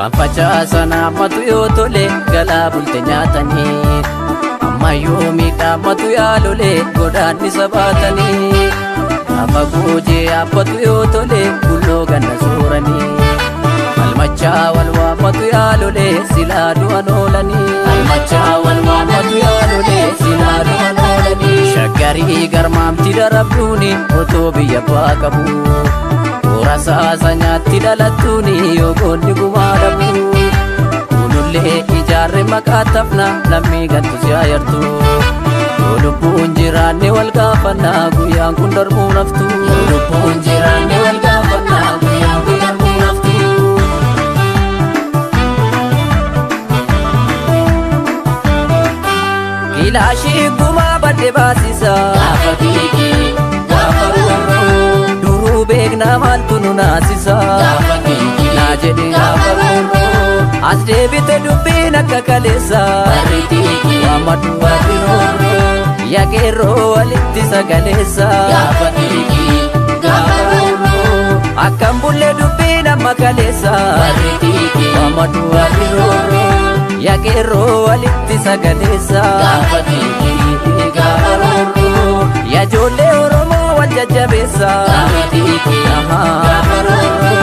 Waan facaasan hammatu yoo tole galaa bulte nyaatanii. Ammayyuu miidhammatu yaa lolee godaannisa baatanii. Gaafa goojee yaabbatu yoo tole bulloo ganna sooranii. Falmachaa wal waammatu yaa lolee silaa du'an oolanii. Falmachaa wal waammatu yaa lolee silaa du'an oolanii. Shaggarii garmaamti darabduuni otoo biyya abbaa qabu. Toora saasa nyaatti dhalattuuni yoo goonni gumaa dhabu. Kuulullee ijaarre maqaa tafna lammii gantu si ayartu. Yoo lubbuun jiraanne wal gaafannaa guyyaan kun darbuu naftu. Yoo lubbuun jiraanne wal gaafannaa guyyaan kun darbuu naftu. Kilaashii gumaa badde baasisa. Gaafa xiiqii gaafa roorroo. Duruu beeknaa maaltu nu naasisa. Gaafa xiiqii Naa jedhe gaafa roorroo. As deebite dubbiin akka kaleessa. Barri xiiqii Waammadhu barri roorroo. Yaaqeerroo walitti sagaleessa. Gaafa xiiqii gaafa roorroo. Akkam bullee dubbiin amma kaleessa. Barri xiiqii Waammadhu barri roorroo. Yaaqeerroo walitti sagaleessa. Gaafa xiiqii gaafa roorroo. Yajoollee Oromoo wal jajjabeessa. Gaafa xiiqii gaafa roorroo.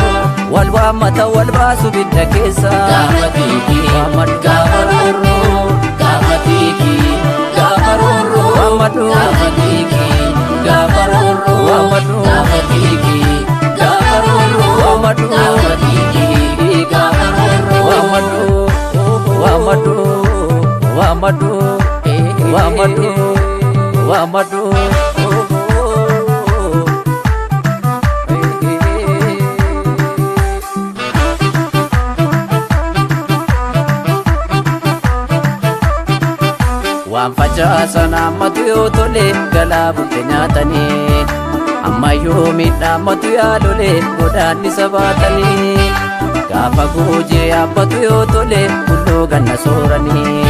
Wal waammata wal baasu bidda keessa. Gaafa xiiqii Waammadhu gaafa roorroo. Gaafa xiiqii gaafa roorroo. Waammadhu Gaafa xiiqii gaafa roorroo. Waammadhu Gaafa xiiqii gaafa roorroo. Waammadhu Gaafa xiiqii gaafa roorroo. Waammadhu waammadhu waammadhu waammadhu waammadhu. Waan facaasan hammatu yoo tole galaa bulte nyaatanii. Ammayyuu miidhammatu yaa lolee godaannisa baatanii. Gaafa goojee yaabbatu yoo tole bulloo ganna sooranii.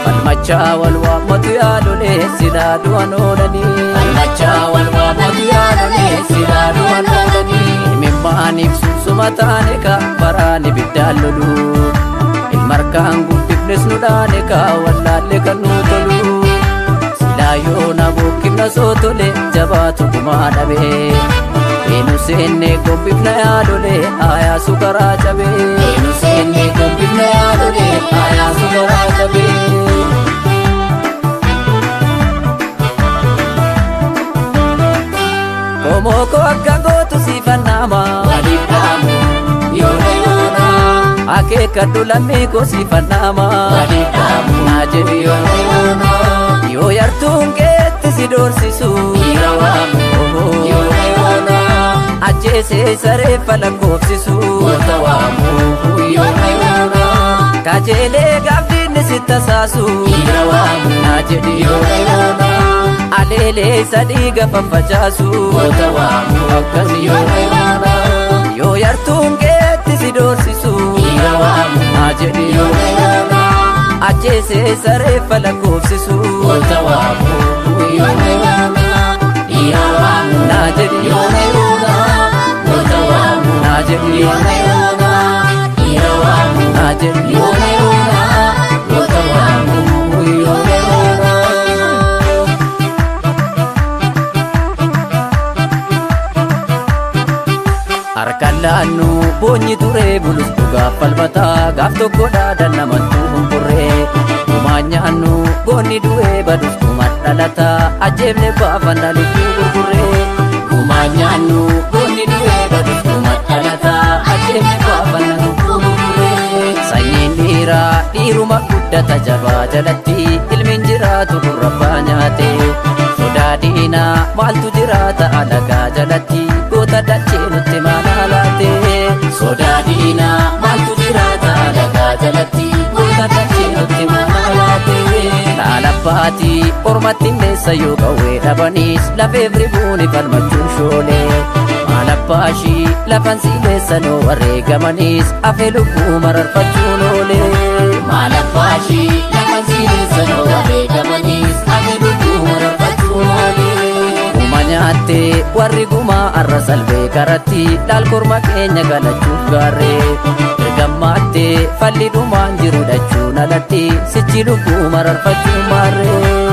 Falmachaa wal waammatu yaa lolee silaa du'an oolanii. Falmachaa wal waammatu yaa lolee silaa du'an oolanii. Himimmaaniif sunsuma taane ka baraan ibiddaan lolu. Ilmarkaan guddifnes nu dhaane ka wallaalle kan nu tolu. Silaa yoo na bokkifna soo tole jabaatu gumaa dhabe. Eenyu seenne gombifna yaa lolee aayaa sukaraa cabe. Eenyu seenne gombifna yaa lolee aayaa sukaraa cabee. Qomoo koo akka gootu siifannaama. Waliif dhaamu yoona yoona. Akeekkadhu lammii koo siifannaama. Waliif dhaamu Naa jedhi yoo yoona yoona. yoo yartuun keetti si doorsisu. Dhiira waamu yoona yoona. Ajjeesee saree falakkoofsisu. Goota waamu yoona yoona. Kajeelee gaafdiinni si tasaasu. Dhiira waamu Naa jedhi yoo yoona yoona. aleelee isa dhiiga faffacaasu. Goota waamu Akkas yoo yoona yoona. yoo yartuun keetti si doorsisu. Dhiira waamu Naa jedhi yoo yoona yoona. ajjeesee saree falakkoofsisu. Goota waamu yoona yoona. Dhiira waamu Naa jedhi yoo yoona yoona. Goota waamu naa jedhi yoo yoona yoona. Dhiira waamu naa jedhi yoo. yoona yoona. Goota waamu yoona yoona. Harkaan laannu boonyi turee bulus dhugaaf falmataa gaaf tokko dhaadan namattuu hunkurree. Gumaan nyaannu goonni du'ee badus gumaan dhalataa ajjeefne baafanna lubbuu gurgurree. Gumaan nyaannu goonni du'ee badus gumaan dhalataa ajjeefne baafanna lubbuu gurgurree. Sanyiin dhiiraa dhiiruma guddata jabaa jalatti ilmiin jiraatu gurrabbaa nyaate. Sodaa diinaa maaltu jiraata alagaa jalatti goota dachee nutti maal laate. Sodaa diinaa maaltu jiraata alagaa jalatti goota dachee nutti maal laate. t oso Laalabbaatii ormatti meessa yoo qawwee dhabanis lafeef ribuuni falmachuun shoolee. Maal abbaashii lafan sileessa noo wareegamanis afee lubbuu mararfachuun oolee. Maal abbaashii lafan sileessa noo wareegamaniis afee lubbuu mararfachuun oolee. Guma nyaattee warri gumaa arra salbee karatti dhaal korma keenya galachuuf gaarree. Argammaattee falli dhumaan jiru dhachuun alatti sichi lubbuu mararfachuu maarree.